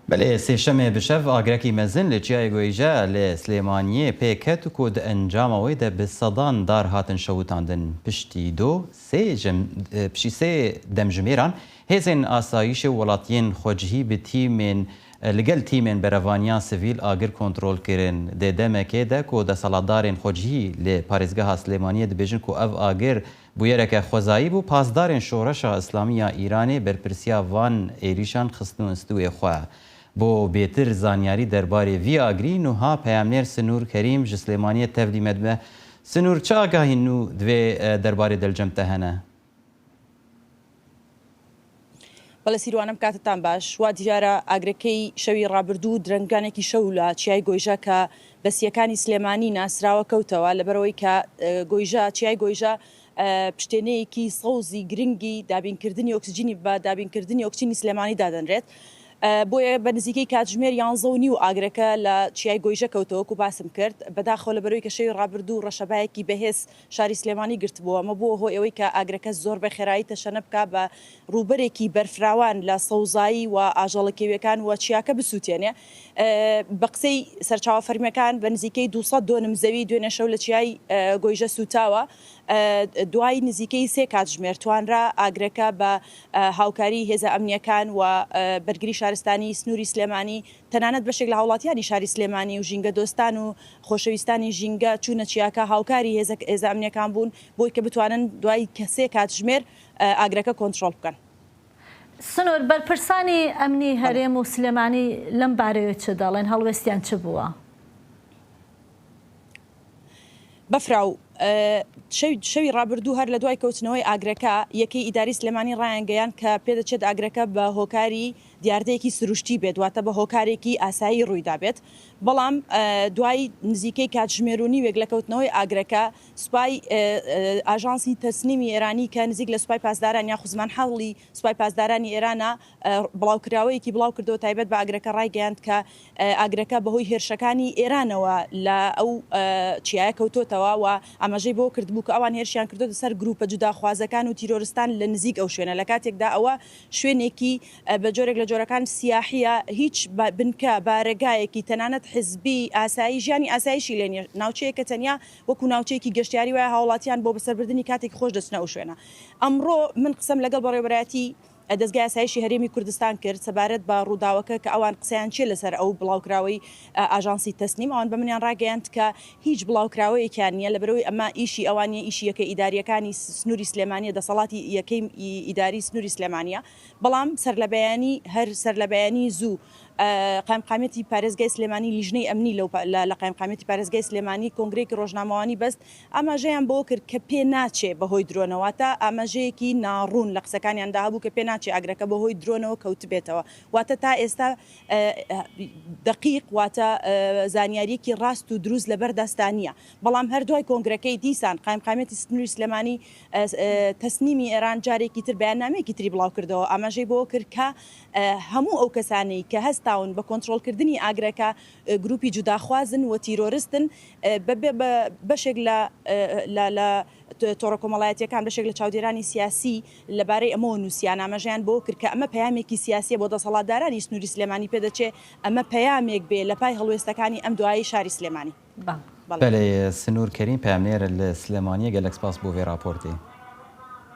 Belê sêşemê bi şev agirekî mezin li Çiyayê Goyîje li Silêmaniyê pê ket ku di encama wê de bi sedan dar hatin şewitandin. Piştî do sê piştî sê demjimêran hêzên asayîşê û welatiyên xwecihî bi tîmên li gel tîmên berevaniya sivîl agir kontrol kirin. Di demekê de ku deselatdarên xwecihî li parêzgeha Silêmaniyê dibêjin ku ev agir Bûyereke xwezayî bû, pasdarên Şoreşa Îslamî ya Îranê berpirsiya van êrîşan xistin stûyê xwe. Bo bêtir zanyarî derbarê vî agirî nuha peyamnêr Sinûr Kerîm ji Silêmaniyê tevlî me dibe. Sinûr, çi agahî nû di vê derbarê de li cem te hene? بەڵێ سیروان ئەم کاتەتان باش. وا دیارە ئاگرەکەی شەوی ڕابردوو درەنگانێکی شەو لە چیای گۆیژە کە بە سییەکانی سلێمانی ناسراوە کەوتەوە، لەبەرئەوەی کە گۆیژە چیای گۆیژە پشتێنەیەکی سەوزی گرنگی دابینکردنی ئۆکسجینی بە دابینکردنی ئۆکسجینی سلێمانی دادەنرێت. بۆیە بە نزیکەی کاتژمێر یانزە و نیو ئاگرەکە لە چیای گۆیژە کەوتەوە وەکو باسم کرد. بەداخەوە لەبەرئەوەی کە شەوی ڕابردوو ڕەشەبایەکی بەهێز شاری سلێمانی گرتبوو، ئەمە بووە هۆی ئەوەی کە ئاگرەکە زۆر بە خێرایی تەشەنە بکا بە ڕووبەرێکی بەرفراوان لە سەوزایی و ئاژەڵە کێویەکان و چیاکە بسووتێنێ. بە قسەی سەرچاوە فەرمیەکان بە نزیکەی 200 دۆنم زەوی دوێنێ شەو لە چیای گۆیژە سووتاوە. دوای نزیکەی سێ کاتژمێر توانرا ئاگرەکە بە هاوکاری هێزە ئەمنیەکان و بەرگری شارستانی سنووری سلێمانی تەنانەت بەشێک لە هاوڵاتیانی شاری سلێمانی و ژینگەدۆستان و خۆشەویستانی ژینگە چوونە چیاکە هاوکاری هێزە هێزە ئەمنیەکان بوون بۆی کە بتوانن دوای کە سێ کاتژمێر ئاگرەکە کۆنترۆڵ بکەن. سنور، بەرپرسانی ئەمنی بەڵێ. هەرێم و سلێمانی لەم بارەیەوە چ دەڵێن، هەڵوێستیان چ بووە؟ بەفراو شەوی ڕابردوو هەر لە دوای کەوتنەوەی ئاگرەکە، یەکەی ئیداری سلێمانی ڕایانگەیاند کە پێدەچێت ئاگرەکە بە هۆکاری دیاردەیەکی سروشتی بێت، واتە بە هۆکارێکی ئاسایی ڕوویدابێت، بەڵام دوای نزیکەی کاتژمێر و نیوێک لە کەوتنەوەی ئاگرەکە، سوپای ئاژانسی تەسنیمی ئێرانی کە نزیک لە سوپای پاسداران یاخود زمانحاڵی سوپای پاسدارانی ئێرانە، بڵاوکراوەیەکی بڵاوکردەوە تایبەت بە ئاگرەکە ڕایگەیاند کە ئاگرەکە بەهۆی هێرشەکانی ئێرانەوە لە ئەو چیایە کەوتۆتەوە و ئاماژەی بەوە کردبوو کە ئەوان هێرشیان کردۆتە سەر گروپە جوداخوازەکان و تیرۆرستان لە نزیک ئەو شوێنە لە کاتێکدا ئەوە شوێنێکی بە جۆرێک لە جۆرەکان سیاحیە هیچ بنکە بارەگایەکی تەنانەت حزبی ئاسایی ژیانی ئاسایشی لێ نیە ناوچەیەکە تەنیا وەکو ناوچەیەکی گەشتیاری وایە هاوڵاتیان بۆ بەسەربردنی کاتێکی خۆش دەچنە ئەو شوێنە ئەمڕۆ من قسەم لەگەڵ بەڕێوەبەرایەتی دەزگای ئاسایشی هەرێمی کوردستان کرد سەبارەت بە ڕووداوەکە کە ئەوان قسەیان چیە لەسەر ئەو بڵاوکراوەی ئاژانسی تەسنیم، ئەوان بە منیان ڕاگەیاند کە هیچ بڵاوکراوەیەکیان نیە لەبەرئەوەی ئەمە ئیشی ئەوان نیە ئیشی یەکە ئیداریەکانی سنوری سلێمانیە دەسەڵاتی یەکەی ئیداری سنوری سلێمانیە بەڵام سەرلەبەیانی هەر سەرلەبەیانی زوو قایمقامیەتی پارێزگای سلێمانی لیژنەی ئەمنی لەو لە قایمقامیەتی پارێزگای سلێمانی کۆنگرەیەکی ڕۆژنامەوانی بەست ئاماژەیان بەوە کرد کە پێ ناچێ بەهۆی درۆنەوە، واتە ئاماژەیەکی ناڕوون لە قسەکانیاندا هەبوو کە پێ ناچێ ئاگرەکە بەهۆی درۆنەوە کەوتبێتەوە، واتە تا ئێستا دەقیق واتە زانیارییەکی ڕاست و دروست لەبەر دەستدا نییە. بەڵام هەر دوای کۆنگرەکەی دیسان قایمقامیەتی سنووری سلێمانی تەسنیمی ئێران جارێکی تر بەیاننامەیەکی تری بڵاوکردەوە ئاماژەی بەوە کرد کە هەموو ئەو کەسانەی کە هەستاون بە کۆنترۆڵکردنی ئاگرەکە گروپی جوداخوازن و تیرۆرستن بەبێ بە بەشێک لە لە لە تۆڕە کۆمەڵایەتییەکان بەشێک لە چاودێرانی سیاسی لەبارەی ئەمەوە نووسیان ئاماژەیان بەوە کرد کە ئەمە پەیامێکی سیاسییە بۆ دەسەڵاتدارانی سنووری سلێمانی پێدەچێ ئەمە پەیامێک بێ لە پای هەڵوێستەکانی ئەم دوایەی شاری سلێمانی. بەڵێ. بەلێ سنوور کەریم پەیامنێر لە سلێمانیە گەلەک سپاس بۆ ڤێ راپۆرتێ.